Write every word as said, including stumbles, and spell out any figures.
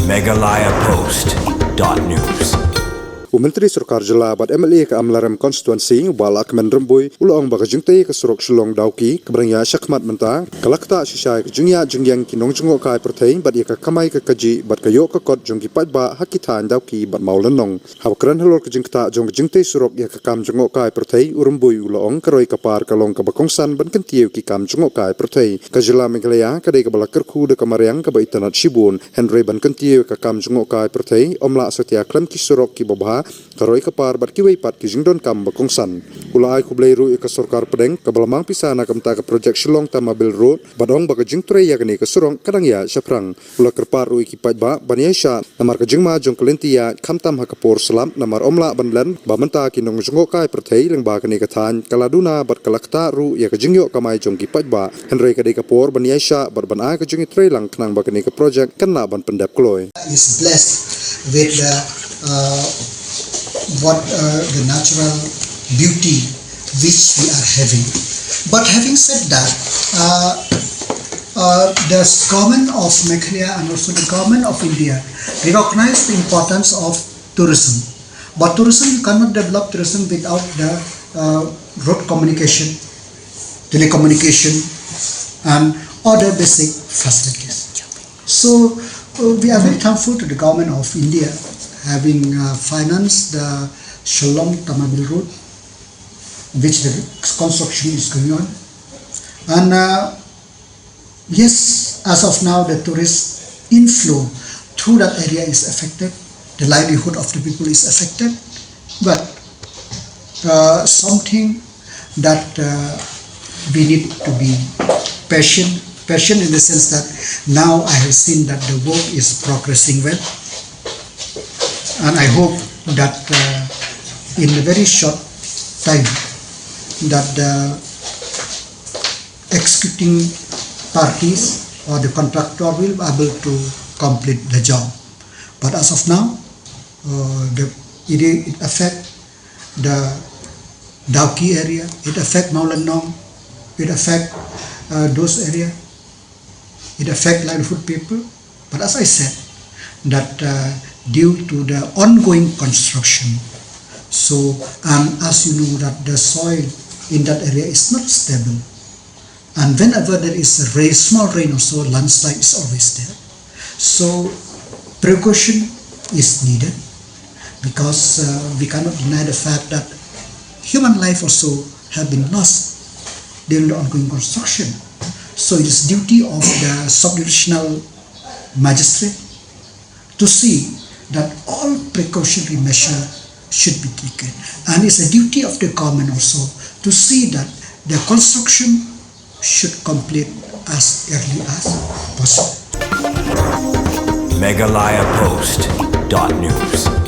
Meghalaya Post dot news. U Myntri Sorkar Jylla bad M L A ka Amlarem Constituency, u Bah Lahkmen Rymbui, u la ong ba ka jingtei ka surok Shillong Dawki, kaba dang ïaid shakhmat mynta, ka la ktah shisha ïa ka jingïaid jingïeng ki nongjngohkai pyrthei bad ïa ka kamai ka kajih bad ka ïoh ka kot jong ki paidbah ha ki thaiñ Dawki bad Mawlynnong. Haba kren halor ka jingktah jong ka jingtei surok ïa ka kam jngohkai pyrthei, u Rymbui u la ong ka roi ka par ka long kaba kongsan ban kyntiew ki kam jngohkai pyrthei. Ka jylla Meghalaya ka dei kaba la kyrkhu da ka mariang kaba itynnad shibun, hynrei ban kyntiew ïa ka kam jngohkai pyrthei, ym lah satia khlem ki surok kiba bha, ka roi ka par bad kiwei pat ki jingdonkam ba kongsan. U la ai khublei ruh ïa ka sorkar pdeng kaba la mang pisa na ka bynta ka projek Shillong Tamabil Road, bad ong ba ka jingtrei ïa kane ka surok ka dang ïaid shaphrang. U la kyrpad ruh ïa ki paidbah ban ïaishah namar ka jingma jong ka lynti ïaid, khamtam ha ka por slap, namar ym lah ban len ba mynta ki nongjngohkai pyrthei lyngba kane ka thaiñ ka la duna bad ka la ktah ruh ïa ka jingïoh kamai jong ki paidbah. Hynrei ka dei ka por ban ïaishah bad ban ai ka jingïatreilang khnang ba kane ka projek kan lah ban pyndep kloi. Is blessed with the uh, what uh, the natural beauty which we are having. But having said that, uh, uh, the government of Meghalaya and also the government of India recognize the importance of tourism. But tourism, you cannot develop tourism without the uh, road communication, telecommunication, and other basic facilities. So uh, we are very thankful to the government of India having uh, financed the Shillong Tamabil Road, which the construction is going on. And uh, yes, as of now, the tourist inflow through that area is affected. The livelihood of the people is affected. But uh, something that uh, we need to be patient, patient in the sense that now I have seen that the work is progressing well, and I hope that uh, in a very short time that the executing parties or the contractor will be able to complete the job. But as of now, uh, the, it, it affect the Dawki area, it affect Mawlynnong, it affect uh, those area, it affect livelihood people. But as I said, that uh, due to the ongoing construction, so and as you know that the soil in that area is not stable, and whenever there is a rain, small rain also, landslide is always there. So precaution is needed because uh, we cannot deny the fact that human life also have been lost during the ongoing construction. So it is duty of the sub-divisional magistrate to see that all precautionary measure should be taken. And it's a duty of the government also to see that the construction should complete as early as possible. Meghalaya Post dot news.